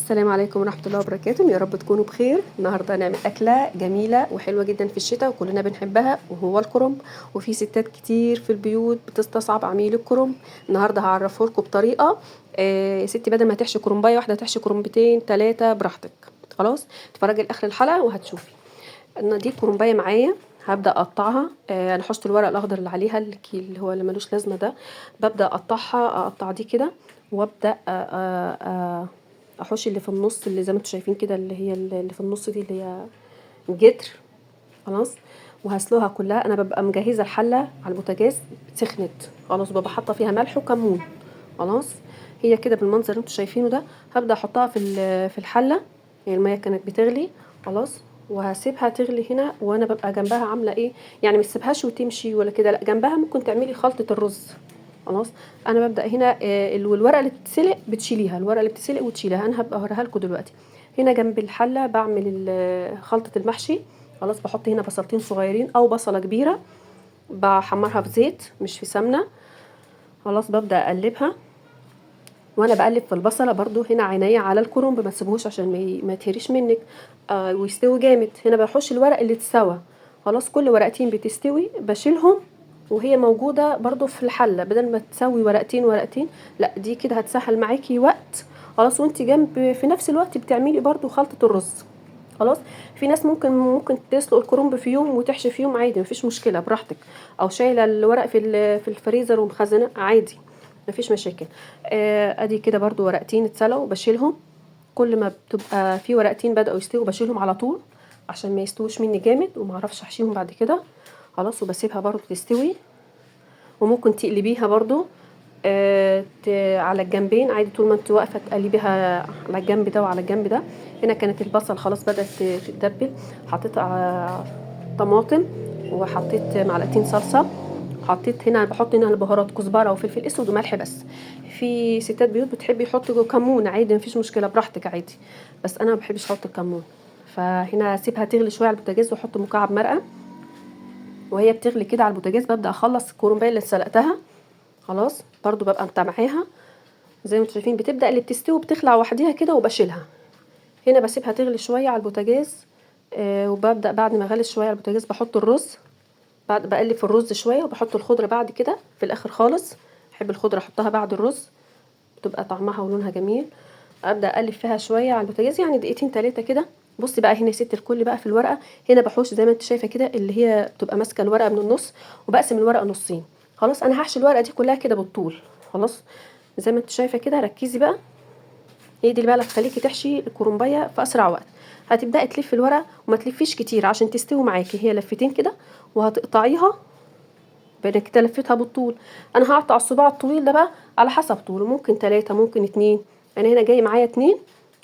السلام عليكم ورحمة الله وبركاته. يا رب تكونوا بخير. النهاردة هنعمل أكلة جميلة وحلوة جدا في الشتاء وكلنا بنحبها، وهو الكرنب. وفي ستات كتير في البيوت بتستصعب عميل الكرنب. النهاردة هعرفه لكم بطريقة يا ستي، بدل ما تحشي كرنباية واحدة تحشي كرنبتين ثلاثة براحتك. خلاص اتفرجي لآخر الحلقة وهتشوفي. انا دي كرنباية معايا هبدأ اقطعها. انا حشت الورق الاخضر اللي عليها اللي هو اللي ملوش لازمة ده، ببدأ اقطعها، اقطع دي كده وابدأ احوش اللي في النص، اللي زي ما انتم شايفين كده، اللي هي اللي في النص دي اللي هي الجدر. خلاص وهسلقها كلها. انا ببقى مجهزة الحلة على البوتاجاز سخنت خلاص، ببقى حاطه فيها ملح وكمون. خلاص هي كده بالمنظر اللي انتم شايفينه ده. هبدا احطها في الحلة، يعني المية كانت بتغلي خلاص، وهسيبها تغلي هنا، وانا ببقى جنبها عامله ايه، يعني ما تسيبهاش وتمشي ولا كده، لا جنبها ممكن تعملي خلطه الرز. خلاص انا ببدا هنا والورقة اللي بتتسلق بتشيليها، الورقة اللي بتتسلق وتشيليها، انا هبقى اوريها لكم دلوقتي. هنا جنب الحلة بعمل خلطه المحشي. خلاص بحط هنا بصلتين صغيرين او بصله كبيرة، بحمرها في زيت مش في سمنه. خلاص ببدا اقلبها، وانا بقلب في البصله برضو هنا عينيا على الكرنب، ما تسيبهوش عشان ما يتهريش منك ويستوي جامد. هنا بحوش الورق اللي اتسوى. خلاص كل ورقتين بتستوي بشيلهم وهي موجودة برضو في الحلة، بدل ما تسوي ورقتين ورقتين، لا دي كده هتسهل معاكي وقت. خلاص وانت جنب في نفس الوقت بتعملي برضو خلطه الرز. خلاص في ناس ممكن تسلق الكرنب في يوم وتحشي في يوم عادي، مفيش مشكلة براحتك، او شايله الورق في الفريزر ومخزنه عادي، مفيش مشاكل. ادي كده برضو ورقتين اتسلقوا بشيلهم. كل ما بتبقى في ورقتين بدأوا يستووا بشيلهم على طول عشان ما يستووش مني جامد وما اعرفش احشيهم بعد كده. خلاص وبسيبها برضو تستوي، وممكن تقلبيها برضو على الجنبين عادي، طول ما انت واقفة تقلبيها على الجنب ده وعلى الجنب ده. هنا كانت البصل خلاص بدأت تتدبل، حطيت طماطم وحطيت معلقتين صلصه، حطيت هنا، بحط هنا البهارات كزبره وفلفل اسود وملح بس. في ستات بيوت بتحب يحطوا كمون عادي، مفيش مشكلة براحتك عادي، بس انا ما بحبش احط الكمون. فهنا اسيبها تغلي شوية على البوتاجاز واحط مكعب مرقه، وهي بتغلي كده على البوتاجاز ببدا اخلص الكرنبايه اللي سلقتها. خلاص برضو ببقى متابعاها زي ما انتم شايفين، بتبدا اللي بتستوي بتخلع وحديها كده وبشيلها. هنا بسيبها تغلي شوية على البوتاجاز، وببدا بعد ما غلي شوية على البوتاجاز بحط الرز، بعد بقلب في الرز شوية وبحط الخضرة بعد كده في الاخر خالص. بحب الخضرة احطها بعد الرز، بتبقى طعمها ولونها جميل. ابدا اقلب فيها شوية على البوتاجاز، يعني دقيقتين ثلاثة كده. بصي بقى هنا يا ست الكل بقى في الورقة، هنا بحوش زي ما انت شايفه كده، اللي هي بتبقى ماسكه الورقة من النص، وبقسم الورقة نصين. خلاص انا هحشي الورقة دي كلها كده بالطول. خلاص زي ما انت شايفه كده، ركزي بقى، هي دي اللي بقى اللي هتخليكي تحشي الكرنبايه في اسرع وقت. هتبداي تلفي الورقة وما تلفيش كتير عشان تستوي معاكي، هي لفتين كده وهتقطعيها. بعد كده لفتها بالطول، انا هقطع الصباع الطويل ده بقى على حسب طوله، ممكن 3 ممكن 2، انا هنا جاي معايا 2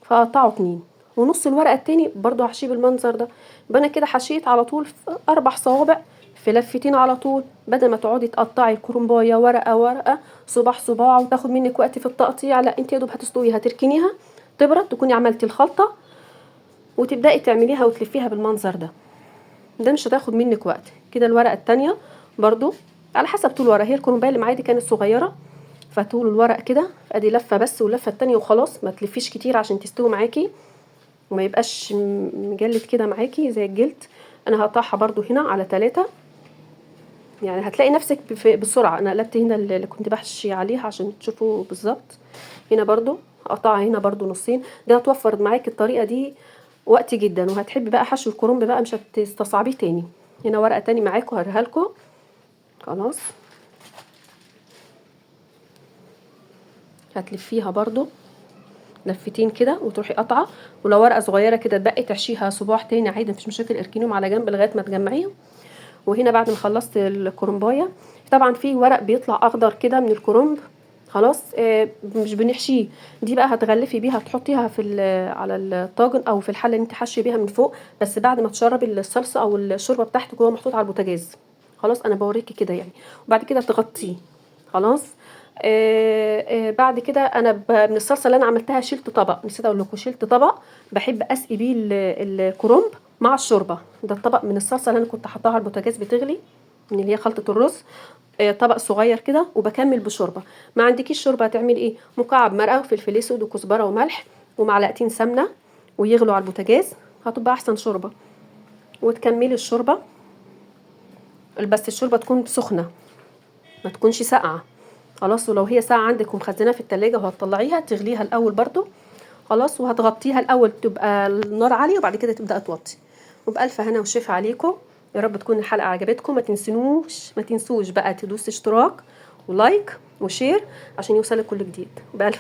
فهقطعه 2. ونص الورقة التاني برضو هحشيه بالمنظر ده. يبقى انا كده حشيت على طول في 4 صوابع في لفتين على طول، بدل ما تقعدي تقطعي الكرنبايه ورقة ورقة صباع صباع وتاخد منك وقت في التقطيع. لا انت يا دوب هتسلقيها، هتركنيها تبرد، تكوني عملتي الخلطة وتبداي تعمليها وتلفيها بالمنظر ده. ده مش هتاخد منك وقت كده. الورقة التانية برضو على حسب طول الورقة، هي الكرنبايه اللي معايا دي كانت صغيرة فطول الورق كده، ادي لفه بس واللفه التانية وخلاص. ما تلفيش كتير عشان تستوي معاكي وما يبقاش مجلد كده معاكي زي الجلد. انا هقطعها برضو هنا على 3، يعني هتلاقي نفسك بسرعة. انا قلبت هنا اللي كنت بحشي عليها عشان تشوفوا بالظبط. هنا برضو هقطعها هنا برضو نصين. ده هتوفر معاكي الطريقة دي وقت جدا، وهتحبي بقى حشو الكرنب بقى مش هتستصعبيه تاني. هنا ورقة تاني معاكم هوريها لكم. خلاص هتلفيها برضو لفتين كده وتروحي قطعه، ولو ورقة صغيرة كده اتبقت تحشيها صباع تاني عادي مفيش مشاكل، اركنيهم على جنب لغاية ما تجمعيهم. وهنا بعد ما خلصت الكرنبايه، طبعا في ورق بيطلع اخضر كده من الكرنب، خلاص مش بنحشيه، دي بقى هتغلفي بيها، تحطيها في على الطاجن او في الحلة اللي انت حاشية بيها من فوق، بس بعد ما تشربي الصلصه او الشوربة بتاعتك وهو محطوط على البوتاجاز. خلاص انا بوريكي كده يعني، وبعد كده تغطيه. خلاص بعد كده انا من الصلصه اللي انا عملتها شلت طبق، نسيت اقول لكم، شلت طبق بحب اسقي بيه الكرنب مع الشوربة. ده الطبق من الصلصه اللي انا كنت حطاها على البوتاجاز بتغلي، من اللي هي خلطه الرز، طبق صغير كده، وبكمل بشوربه. ما عندكيش شوربة هتعملي ايه؟ مكعب مرقه وفلفل اسود وكزبره وملح، ومعلقتين سمنه ويغلوا على البوتاجاز، هتبقى احسن شوربة. وتكملي الشوربة، بس الشوربة تكون سخنة ما تكونش ساقعه. خلاص، ولو هي ساقعه عندك ومخزناها في التلاجة وهتطلعيها تغليها الاول برضو. خلاص، وهتغطيها الاول، تبقى النار عالية وبعد كده تبدا توطي. وبالف هنا وشفا عليكم، يا رب تكون الحلقة عجبتكم. ما تنسوش بقى تدوس اشتراك و like و share عشان يوصلك كل جديد. بألف